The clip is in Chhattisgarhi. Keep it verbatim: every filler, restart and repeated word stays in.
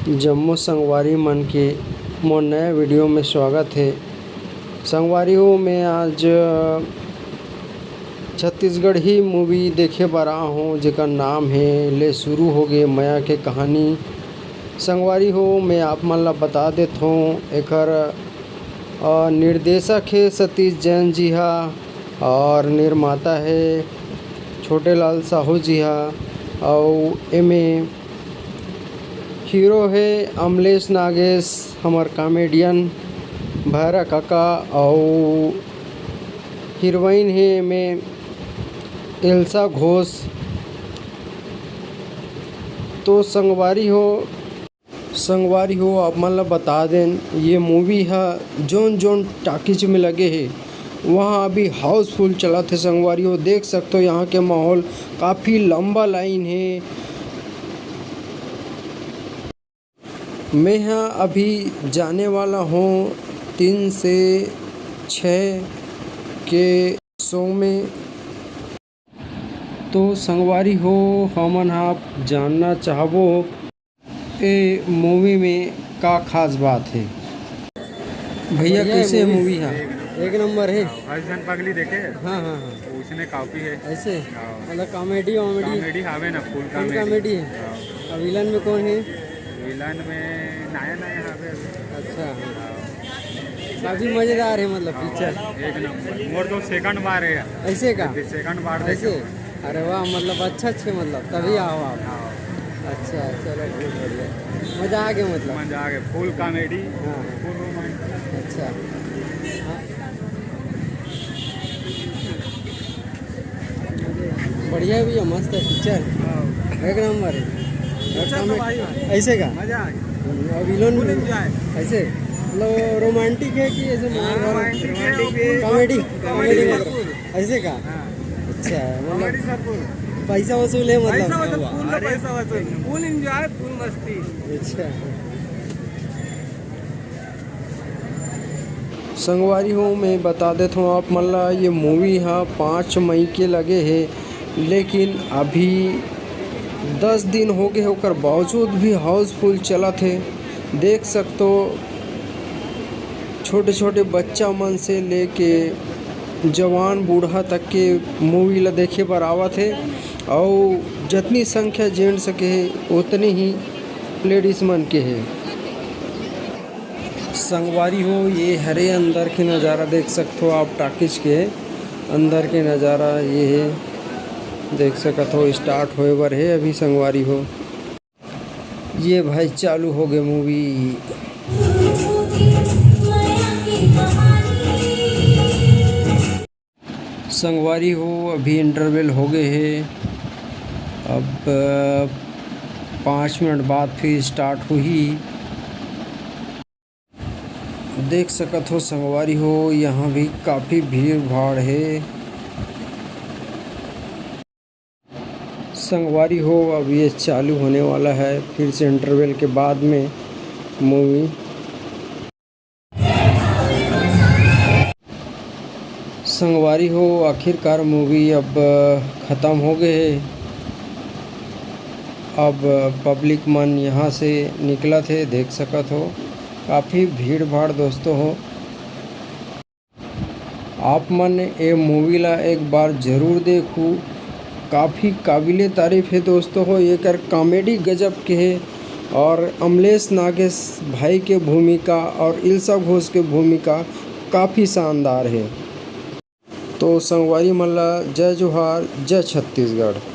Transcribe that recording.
जम्मो संगवारी मन के मोर नया वीडियो में स्वागत हे। संगवारी हो, मैं आज छत्तीसगढ़ी मूवी देखे बर आ हूँ, जेकर नाम हे ले शुरू हो गे मया के कहानी। संगवारी हो, मैं आप मन ला बता देत हूँ, एकर अ, निर्देशक हे सतीश जैन जी हा और निर्माता हे छोटे लाल साहू जी हा। अउ एमे हीरो हे अमलेश नागेश, हमर कॉमेडियन भैरा काका, अउ हीरोइन हे एमे एल्सा घोष। तो संगवारी हो, संगवारी हो, आप मन ल बता देन, ये मूवी ह जोन जोन टॉकीज में लगे हे, वहाँ अभी हाउसफुल चलत हे। संगवारी हो, देख सकते हो यहाँ के माहौल, काफ़ी लंबा लाइन हे। मैं ह अभी जाने वाला हूँ तीन से छः के शो में। तो संगवारी हो, हमन ह जानना चाहबो ए मूवी में का खास बात हे। भैया, बढ़िया है कैसे है मूवी। मूवी है? एक नंबर है। हाँ, हर्षन पगली देखे? हाँ, हाँ, हाँ। उसने कॉपी है। ऐसे? हाँ। मतलब कॉमेडी वॉमेडी? कॉमेडी हवे ना, फुल फुल कॉमेडी। कॉमेडी है। हाँ। और विलन में कौन है? विलन में नया नया हवे अभी। अच्छा। हाँ। काफ़ी मज़ेदार है मतलब पिक्चर। एक नंबर। मोर तो सेकंड बार है। ऐसे का? सेकंड बार ऐसे? देखे। अरे वाह, मतलब अच्छा अच्छे, मतलब तभी आओ आप। हाँ। अच्छा, चलो बहुत बढ़िया, मज़ा आ गया मतलब। मज़ा आ गया, फुल कॉमेडी, हाँ। फुल रोमांटिक। अच्छा। हाँ। बढ़िया भी है, मस्त है पिक्चर। हाँ। एक नंबर है। अच्छा, तो भाई, ऐसे का? मज़ा आ गया। अब विलन फुल एंजॉय। ऐसे मतलब रोमांटिक है कि ऐसे हाँ, मार धाड़? रोमांटिक है, रोमांटिक भी है। कॉमेडी? कॉमेडी कॉमेडी भी है। मतलब ऐसे का? हाँ। अच्छा, मतलब कॉमेडी सब फुल। पैसा वसूल है मतलब? पैसा वसूल, फुल का अरे, पैसा वसूल, फुल एंजॉय, फुल मस्ती। अच्छा। संगवारी हो, मैं बता देत हूँ आप मन ला, ये मूवी ह पाँच मई के लगे हे, लेकिन अभी दस दिन हो गए, ओकर बावजूद भी हाउसफुल चलत हे। देख सकतो, छोटे-छोटे बच्चा मन से लेके जवान बूढ़ा तक के मूवी ला देखे बर आवत हे, अउ जतनी संख्या जेंट्स के हे, ओतनी ही लेडीज मन के हे। संगवारी हो, ये हरे अंदर के नज़ारा देख सकथो आप, टॉकीज के अंदर के नज़ारा ये हे, देख सकत हो, स्टार्ट होए बर हे अभी संगवारी हो। ये भाई चालू हो गए मूवी। संगवारी हो, अभी इंटरवल हो गए हे, अब, अ, पाँच मिनट बाद फिर स्टार्ट होही। देख सकत हो संगवारी हो, यहाँ भी काफ़ी भीड़ भाड़ हे। संगवारी हो, अब ये चालू होने वाला है फिर से इंटरवल के बाद में मूवी। संगवारी हो, आखिरकार मूवी अब ख़त्म हो गए हे। अब पब्लिक मन यहाँ से निकलत हे, देख सकत हो, काफ़ी भीड़ भाड़ दोस्तों हो। आप मन ए मूवी ला एक बार जरूर देखू, काफ़ी काबिले तारीफ हे दोस्तों हो। एकर कॉमेडी गजब के हे और अमलेश नागेश भाई के भूमिका और इल्सा घोष के भूमिका काफ़ी शानदार हे। तो संगवारी मन ला जय जोहार, जय छत्तीसगढ़।